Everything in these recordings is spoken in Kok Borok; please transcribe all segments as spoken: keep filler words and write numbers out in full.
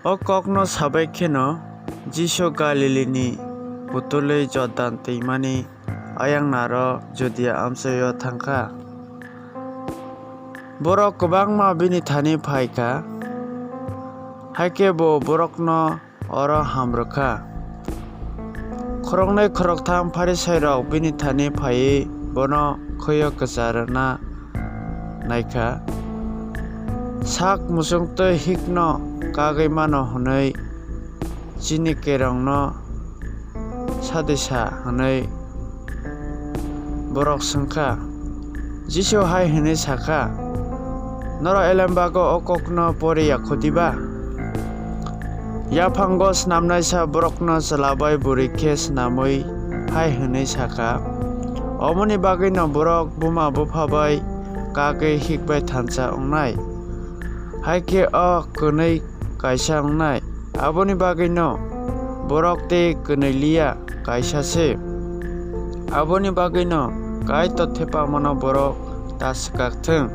O kokno sabai kheno Jisu Galilini butulwi Jordan twimani ayang naro Judia amchoio thang kha. Borok kwbangma bini thani phai kha, hakhe bo borokno oro ham rw kha. Khoroknwi khoroktham Pharisairok bini thani phaiwi bono khwi-o kwcha rwna nai kha. Sak muchungtwi hikno kagwi mano hwnwi chini kerongno sa di sa, hwnwi borok swng kha. Jisu hai hwnwi sa kha, "Norok elembago o kokno pori ya kho diba?" Yaphango snamnaisa borokno chwla bai bwrwi khe snamwi hai hwnwi sa kha, "Omoni bagwino borok buma bupha bai kagwi hik bai thansa wngnai, hai khe o kwnwi kaisa wngnai. Aboni bagwino borok tei kwnwi liya, kaisa se. Aboni bagwino Kaitor thepamano borok ta swkak thung."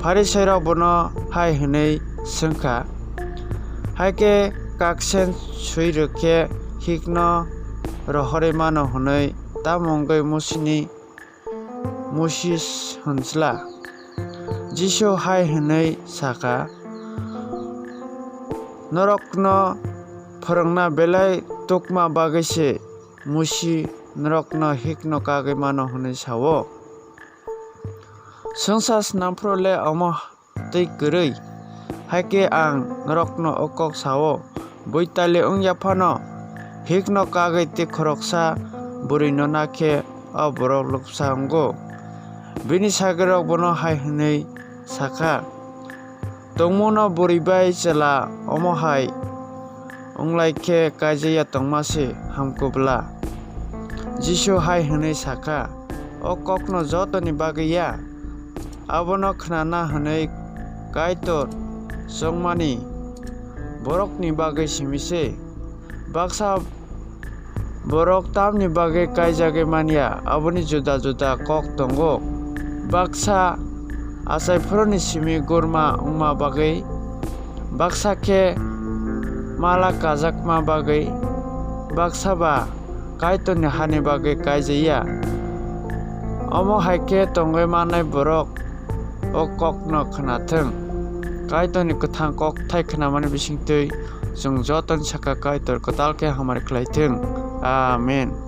Pharisairok bono hai hwnwi swng kha, "Hai khe kaksen swi rw khe hikno rohorwi mano hwnwi tamo wngwi Musini Musi hwn chwla?" Jisu hai hwnwi sa kha, "Norokno phwrwngna belai tukma bagwi se Musi norokno hikno kagwi mano hwnwi sa-o. Swngsa snam phuru le omo twi kwrwi. Hai khe ang norokno o kok sa-o, buitali wng ya phano hikno kagwi tei khoroksa bwrwino na khe o borok luksa wngo." Bini sagrirok bono hai hwnwi sa kha, "Tongmungno bwrwi bai chwla omo hai wng lai khe kaijak ya tongma se hamkuk bla." Jisu hai hwnwi sa kha, "O kokno jotoni bagwi ya, abono khnana hwnwi Kaitor chongmani borokni bagwi simi se. Baksa borok tamni bagwi kaijagwi man ya, aboni juda juda kok tongo. Baksa achai phuruni simi gurma wngma bagwi, baksa khe mala kajakma bagwi, baksa ba Kaitorni hani bagwi kaijak ya. Omo hai khe tongwi mannai borok o kokno khna thung." Kaitorni kwthang kokthai khnamani bisingtwi chwng jotoni saka Kaitor kwtal khe hamari khlai thung. Amen.